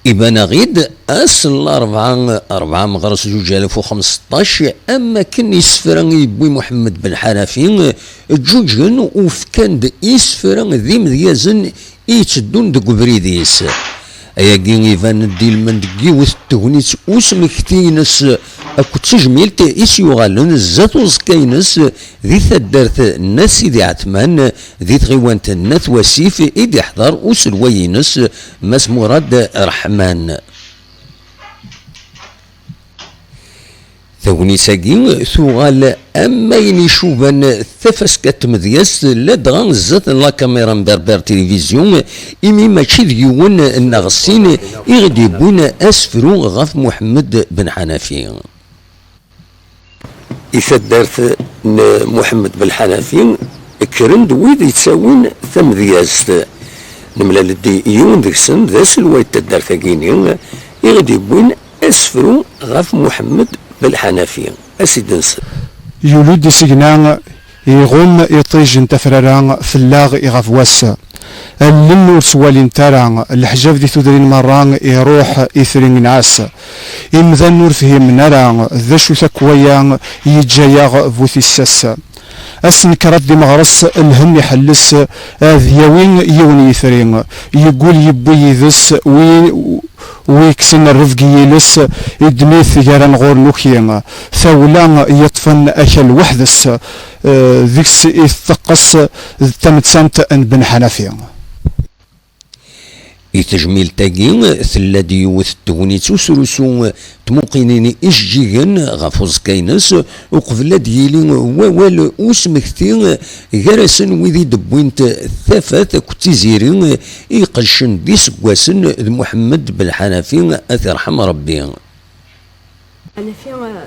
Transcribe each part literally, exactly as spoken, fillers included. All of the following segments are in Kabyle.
Iban-aɣ-id ass n larebɛa, rebɛa meɣres zuǧ alaf u xemseṭṭac, am wakken isefra i yewwi Muḥemmed Ben Ḥanafi ǧǧuǧgen u fkan-d isefra d imedyazen i yetteddun deg ubrid-is. Ayagi iban-d ilmend deg yiwet n tegnit usmekti-ines akked tejmilt i s-yuɣalen zdat uẓekka-ines di taddart n At Sidi Ɛetman, di tɣiwant n At Wasif i d-iḥḍer uselway-ines Mass Murad Reḥman. Tagnit-agi tuɣal am wayen icuban tafaska n tmedyazt, ladɣa zdat n la caméra n Berbère Télévision, imi mačči d yiwen neɣ sin i ɣ-d-yewwin asefru ɣef Muḥemmed Ben Ḥanafi. I taddart n Muḥemmed Ben Ḥanafi, kkren-d wid yettawin tamedyazt. Nemlal-d yiwen deg-sen, d aselway n taddart-agi-ni, i ɣ-d-yewwin asefru ɣef Muḥemmed Ben Ḥanafi. A s-id-nsen. Yuli-d isigna, iɣumm iṭij n tafrara, fell-aɣ iɣab wass. Allen ur ttwalint ara, leḥjab di tudrin merra iruḥ, itri inɛas. Imdanen ur fhimen ara d acu-t akk waya, yeǧǧa-yaɣ bu tissas. Ass n kraḍ di meɣres, lhemm iḥelles, ad yawi yiwen yitri. Yeggul yewwi yid-s wi, wi yekksen rrefg n yiles, iddem-it gar-aneɣ ur nuki. Tawla yeṭṭfen akal weḥd-s, eh, deg-s i teqqes d tamettant n Ben Ḥanafi. I tejmilt-agi, tella-d yiwet n tegnit usrusu n tmuqinin ijeǧǧigen ɣef uẓekka-ines, uqbel ad d-yili wawal usmekti gar-asen wid i d-wwint tafat akked tiziri i iqeddcen d iseggasen d Muḥemmed Ben Ḥanafi, ad t-irḥem Rebbi. Anafi, eh,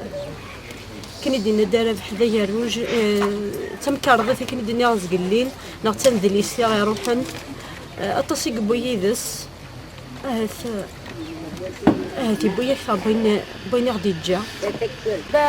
akken i d-yenna Dda Rabeḥ d agerruj, eh, d tamkarḍit akken i d-nniɣ zgellin, neɣ d tamedlist i ɣ-iruḥen, eh, aṭas i yewwi yid-s, ahat, eh, ahat yewwi akteṛ n wayen, n wayen i ɣ-d-yeǧǧa. Ba,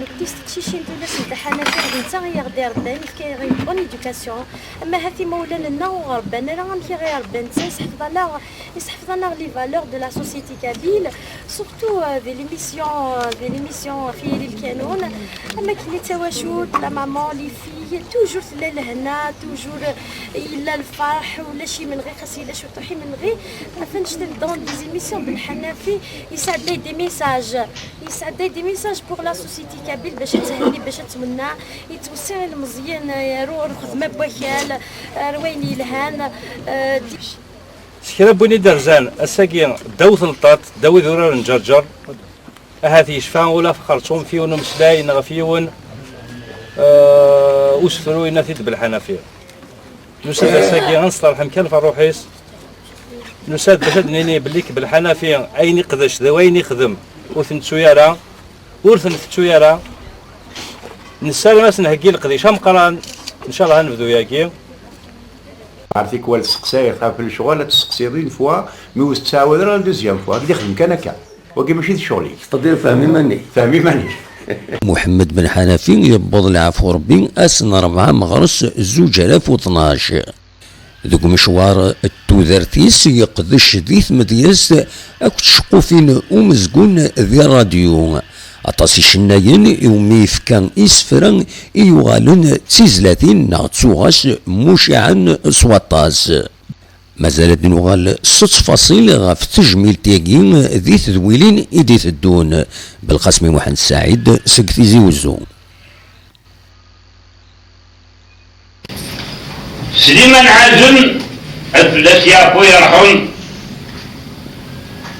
nekni s teqcicin tullas n Dda Ḥanafi, d netta i ɣ-d-irebban, yefka-yaɣ une bonne éducation. Ama ahat imawlan-nneɣ ur ɣ-rebban ara amek i ɣ-irebba netta, iseḥfeḍ-aneɣ, iseḥfeḍ-aneɣ les valeurs de la société kabyle, surtout, euh, di l'émission, euh, di l'émission Fi Yiri Lkanun, am akken i d tawacult, la maman, les filles, toujours tella lehna, toujours, euh, yella lferḥ, ulac imenɣi, xas yella ciṭuḥ imenɣi. Ɣef annect-en dans des émissions, Ben Ḥanafi yesɛedday des messages, yesɛedday des messages pour la société kabyle, bac ad thenni, bac ad twenneɛ, yettweṣṣi ilmeẓyen, euh, ar, ar uxedm n wakal, ar wayen yelhan, euh, di- S kra n win i d-rzan ass-agi ddaw telṭaṭ, ddaw idurar n Ǧerǧer, ahat yecfa ula f xerṣum f yiwen umeslay neɣ f yiwen, eh, usefru yenna-t-id Belḥanafi. Nusa-d ass-agi ad nesṭerḥem kan f ṛṛuḥ-is. Nusa-d bac ad d-nini belli k Belḥanafi ayen iqdec d wayen ixdem ur t-nettu ara. Ur ten-tettu ara. Nessaram ad s-nheggi leqdic ameqqran. Ncallah ad nebdu yagi. Ar tikwal testeqsayeḍ ɣef lecɣal, ad testeqsiḍ une fois, mi ur tettɛawad ara la deuxième fois. Ad k-d-ixdem kan akka. Wagi mačči d ccɣel-ik. Tettqeddireḍ, fhem iman-ik. Fhem iman-ik. Muḥemmed Ben Ḥanafi yewweḍ leɛfu Rebbi ass n rebɛa meɣres zuǧ alaf u tnac. Deg umecwar n tudert-is, yeqdec di tmedyazt akked tceqqufin umezgun di ṛṛadyu. Aṭas icennayen iwumi yefka isefra i yuɣalen d tizlatin neɣ d tuɣac mucaɛen s waṭas. Mazal ad nuɣal s ttfaṣil ɣef tejmilt-agi di tedwilin i d-iteddun. Belqasem Muḥend Saɛid seg Tizi Wezzu. Sliman Ɛazem, ad fell-as yeɛfu yerḥem,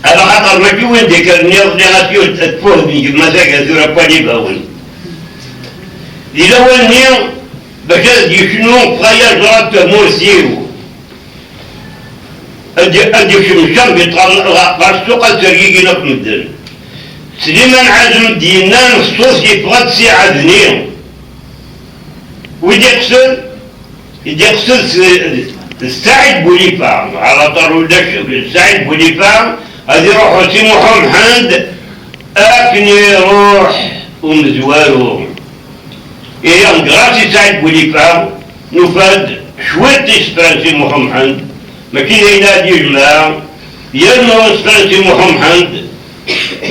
ala xaṭer mačči win d-ikkren iḍelli ad t-yut ad tfuh n gma-s aga tura n Wanibawen. Di lawan-nni, bac ad d-yecnu Fayaz ɣer tmurt-iw. Ad d-, ad d-yekcem ccerb yeṭṭɣen ɣer, ɣer ssuq ad tergigin akk medden. Sliman Ɛazem d-yennan ṣṣut yeffeɣ-d si Ɛadni. Wi d-iqsed, i d-iqsed s, s Saɛid Bulifa, ɛlaṭer ulac Saɛid Bulifa, ad iruḥ Si Muḥ Umḥend akken iruḥ umezwaru. Ihi, grâce i Saɛid Bulifa, nufa-d cwiṭ isefra n Si Muḥ Umḥend, mačči d ayen ad yejmeɛ, Yerna Sefransi Muḥ Umḥend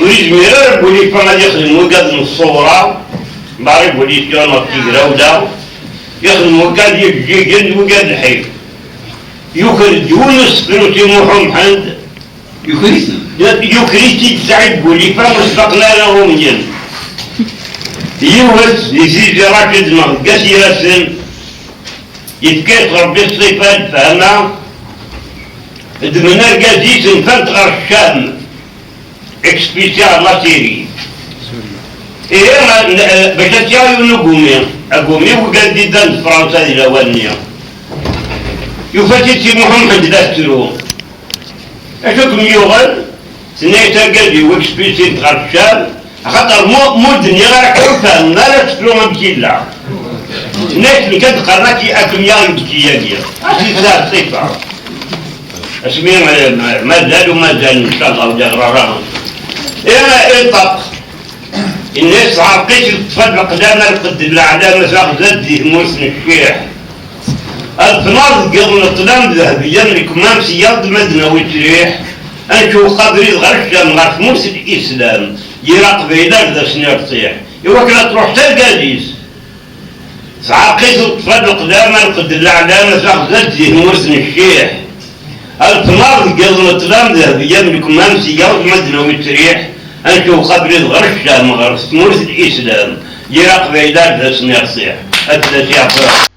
ur yezmir ara Bulifa ad yexdem wigad n ṣṣura, la révolution ɣef tegrawla, yexdem wigad yeǧǧigen d wigad lḥif. Yuker-d yiwen Sefransi Muḥ Umḥend, yuker-iten, yuker-it-id Saɛid Bulifa, ur sfaqen ara Rumyen. Yiwet di Sidi Racid neɣ deg At Yasen, yefka-yas Rebbi ṣṣifa d lefhama, ddmen argaz-is, nfan-t ɣer Ccam, expulsé ɣer la Syrie. Ihi, bac ad s-yaɣ yiwen ugumi, agumi wigad d-iddan d Fransa di lawan-nni. Yufa-tt-id Si Muḥ Umḥend la tettru. Acu kem-yuɣen? Tenna-yas argaz-iw, expulsé-t ɣer Ccam, axaṭer mu, mu d-nniɣ ara kem-fehmeɣ ara tettru amek yella. Tenna-yas nekk ad qqaren ad kem-yaɣ yibki-agi. Ad tt-yesɛa ṣṣifa. Asmi, eh, ma-, mazal u mazal, ncallah, ur d-yeɣra ara. Ihi, iṭṭeq. Yenna-yas: "Ɛerq-it, yeṭṭef-d leqdama, lqedd n leɛlama, taɣzalt di tmurt n cciḥ. Ad tnaḍ deg yiḍ n ṭṭlam, dehbiya n lekmam, s yiḍ ma d-nawi ttriḥ. Ad ncuweq abrid ɣer Ccam, ɣer tmurt n Islam. Yir aqbayli ar d asen-irṣiḥ." Iwakken ad truḥ targaz-is. Teɛreq-it, teṭṭef-d leqdama, lqedd n leɛlama, taɣzalt di tmurt n cciḥ. Ad tnaḍ deg yiḍ n ṭṭlam, dehbiya n lekmam, s yiḍ ma d-nawi ttriḥ. Ad ncuweq abrid ɣer Ccam, ɣer tmurt n Islam. Yir aqbayli ar d asen-irṣiḥ. Ad d-tas iɛefra.